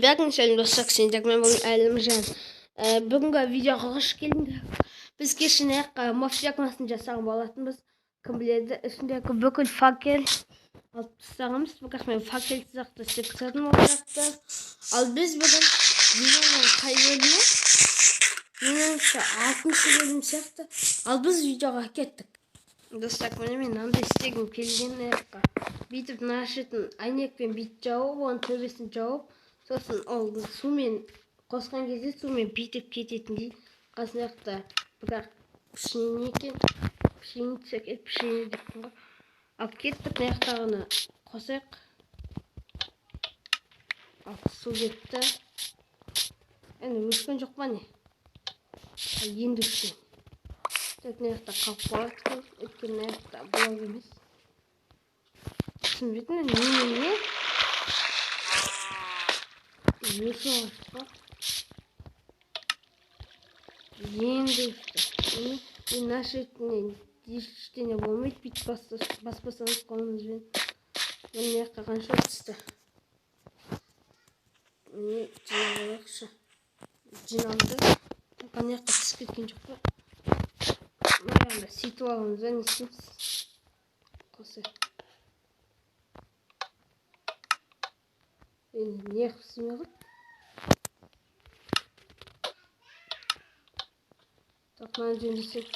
Бәріңе сәлем достар, сендермен бүгін Әлімжан. Бүгінгі видеоға қош келдіңдер. Біз кеше мафия жасаған болатынбыз. Кім біледі, ішіндегі бүкіл факел алып тастағанбыз. Бірақ мен факел сияқты істеп тастадым ол жақта. Ал біз бүгін видеоның қай бөлімі? Меніңше 6-шы бөлім сияқты. Ал біз видеоға кеттік. Достар, міне мен мынандай істегім келген аяққа. Бүйтіп мына шетін әйнекпен бүйтіп жауып, оның төбесін жауып, сосын ол сумен қосқан кезде сумен бүйтіп кететіндей. Қасына жақта бірақ пішене екен, пшеница екен, пішене деппін ғой. Ал кеттік, мына жақтағыны қосайық. Ал су кетті. Енді өшкен жоқ па не? Енді өшкен. Так, мына жақта қалып қалады екен, өйткені мына жақта блок емес. Түсінбедім, немене? Не соғышты ғой? Енді өшті. Мына шетінен ештеңе болмайды, бүйтіп баспасаңыз қолыңызбен. Мына жаққа қанша түсті? Міне жинап алайықшы. Жиналды. Ана жаққа түсіп кеткен жоқ па? Мына сөйтіп аламыз ба, не істейміз? Қосайық. Енді не қылып істемей қалды? Так, мынаны жөндесек.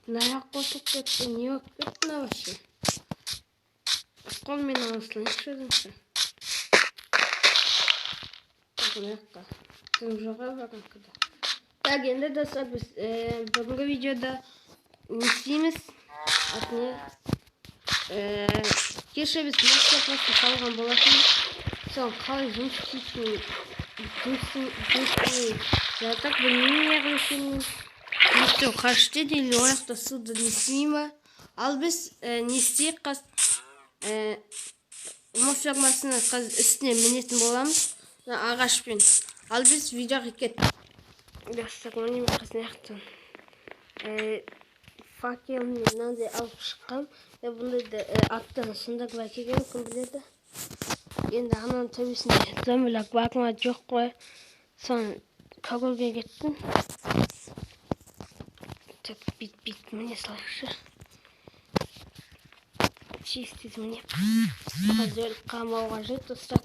Мына жақ қосылып кетті, не болып кетті мына вообще? Қолмен ала салайыншы өзімше. Так, мына жаққа тым жоқ воронкада. Так, енді достар, біз бүгінгі видеода не істейміз? Атыне кеше біз мастер-классты салған болатынбыз. Соны қалай жұмыс істейтінін жұмыс істемей жатыр, білмеймін неғып екенін. Жұмыс істеу қажет еді, или ол жақта суды не істемей ма? Ал біз не істейік қазір? Мастер-классының қазір үстіне мінетін боламыз, мына ағашпен. Ал біз видеоға кеттік. Достар, міне мен қазір мына жақтан факелмен мынандай алып шыққам. Бұндайды аттан сындырып әкелген, кім біледі. Енді ананың төбесінде зомбилар бар ма жоқ қой, соны көруге кеттім. Так, бүйтіп міне салайықшы. Тез тез міне. Қазір өліп қалмау қажет, достар.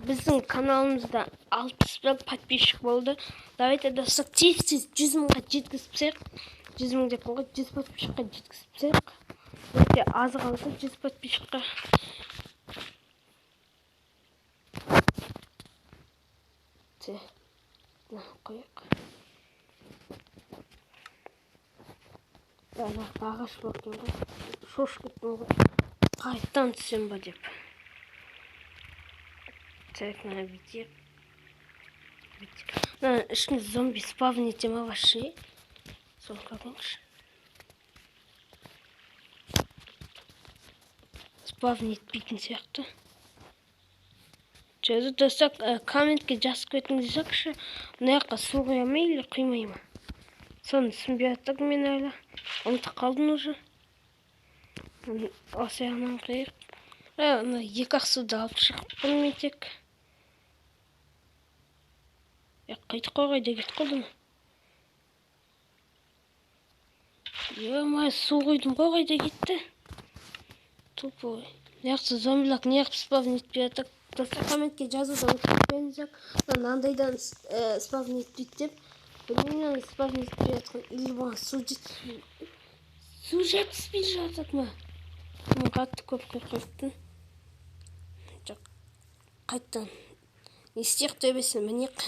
Біздің каналымызда 61 подписчик болды. Давайте, достар, тез тез 100 мыңға жеткізіп тастайық. 100 мың деппін ғой, 100 подписчикқа жеткізіп тастайық. Өте аз қалды 100 подписчикқа. Так, мына қояйық. Ана ағаш бар екен ғой. Шошып кеттім ғой. Қайтадан түсем ба деп. Так, мына бүйтейік. Мына ішінде зомби спавн ете ма вообще? Соны көрейікші. Спавн етпейтін сияқты. Жазу достар, комментке жазып кетіңіздерші. Мына жаққа су құя ма или құймай ма? Соны түсінбей жатырмын мен әлі. Ұмытып қалдым уже. Осы жағынан құйық. Мына екі ақ суды алып шығыппын мен тек. Қайтып қой, қайда кетіп қалды ма? Е-май, су құйдым ғой, қайда кетті? Тупой. Мына жақта зомбилар неғып спавн етпей жатыр? Достар, комментке жазуды ұмытып кетпеңіздер. Мынандайдан спавн етпейді деп. Білмеймін, спавн етпей жатқан или бұған су жетіспей жатыр ма? Мен қатты көп құйып қойыппын. Жоқ, қайтадан не істейік, төбесіне мінейік.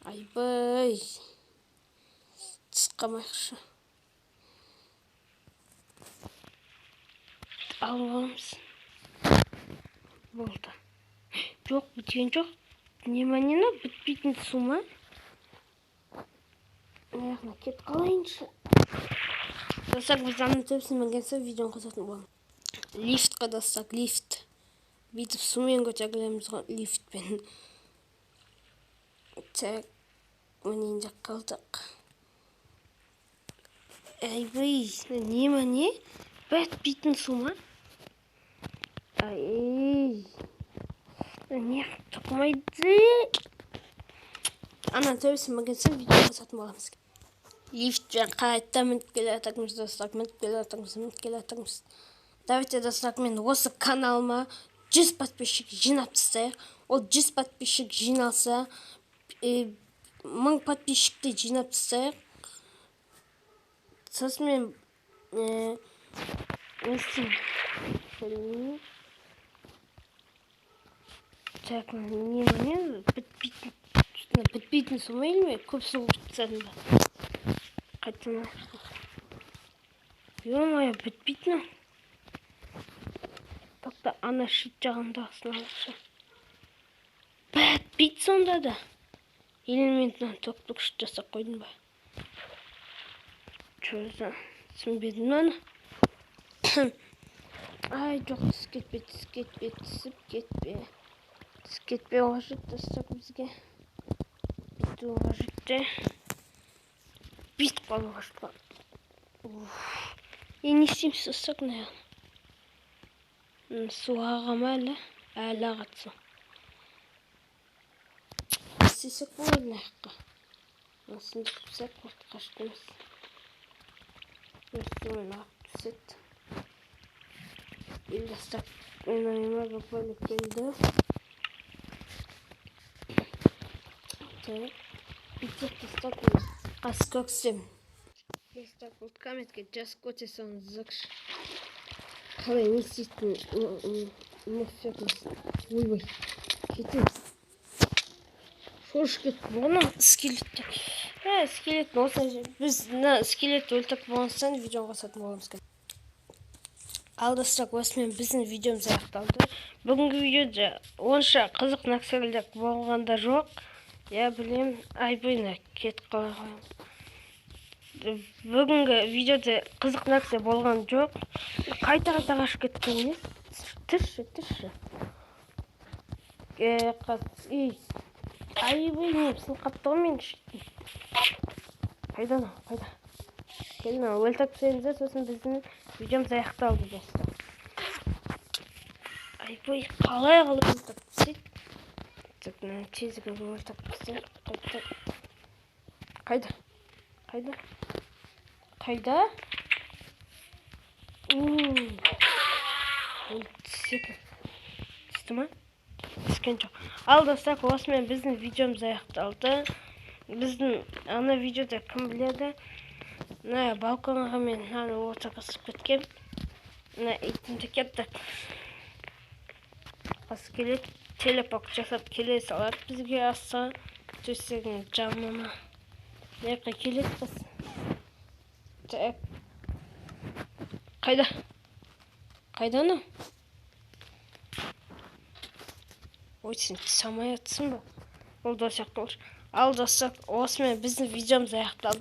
Айбай, түсіп қалмайықшы. Алып аламыз. Болды. Жоқ, біткен жоқ. Немене, бітпейтін су ма? Аяғына кетіп қалайыншы. Достар, біз ананың төбесіне мінген соң видеоны қосатын боламыз. Лифтқа, достар, лифт. Бүйтіп сумен көтерілеміз ғой, лифтпен. Так, міне енді қалдық. Айбай, не ма не? Бітпейтін су ма? Ай, не тұқмайды. Ана төбесін мінген соң видео қосатын боламыз. Лифтпен қайта мініп келе жатырмыз, достар, мініп келе жатырмыз, мініп келе жатырмыз. Давайте, достар, мен осы каналыма 100 подписчик жинап тастайық. Ол 100 подписчик жиналса, 1000 подписчикті жинап тастайық. Сосын мен не істеймін? Так, не не бітпейтін, бітпейтін су ма или көп су құйып тастадым ба? Қайтадан. Ё-моё, бітпейтін. Тоқта, ана шет жағындағысын алайықшы. Бітпейді сонда да. Или мен мынаны тоқты күшті жасап қойдым ба? Чё за, түсінбедім мынаны. Ай, жоқ, түсіп кетпе, түсіп кетпе, түсіп кетпе. Түсіп кетпе қажет, достар, бізге. Бүйту қажет те. Бүйтіп қалу қажет қой. Е, не істейміз, достар, мына жағын? Су аға ма әлі? Әлі ағады су. Не істесек болады мына жаққа? Мынасын түсірсек, вот қажет емес. Сумен ағып түседі. Или достар, менің ойыма бір бөлек келді. Так, бүйтсек, достар, қас көксем. Достар, бұл комментке жазып өте салыңыздаршы. Қалай не істейтінін. Ойбай, кетемін. Шошып кеттім ғой мына скелеттен. Ә, скелет осылай біз мына скелетті өлтіріп болған соң видео қосатын боламыз. Ал, достар, осымен біздің видеомыз аяқталды. Бүгінгі видеода онша қызық нәрселер болған да жоқ. Я білем, айбай, кетіп қалған. Бүгінгі видеода қызық нәрсе болған жоқ. Қайта-қайта қашып кеткен не? Түсші, түсші. Ей, айбай, не сынып қапты ғой мен. Қайда анау, қайда? Кел, мынаны өлтіріп тастаймыз да, сосын біздің видеомыз аяқталды, достар. Айбай, қалай қылып өлтіріп тастайды? Так, мынаны тезірек өлтіріп тастайық. Қайда? Қайда? Қайда? Қайда? Түсті ма? Түскен жоқ. Ал, достар, осымен біздің видеомыз аяқталды. Біздің ана видеода кім біледі? Мына балконға мен мынаны отырғызып кеткем. Мына итімді кеттік. Қас келеді, телепорт жасап келе салады бізге аса төсегінің жанына. Мына жаққа келеді қыз. Так. Қайда? Қайда анау? Ой, сен түсе алмай жатсың ба? Ол да сияқты болшы. Ал, достар, осымен біздің видеомыз аяқталды.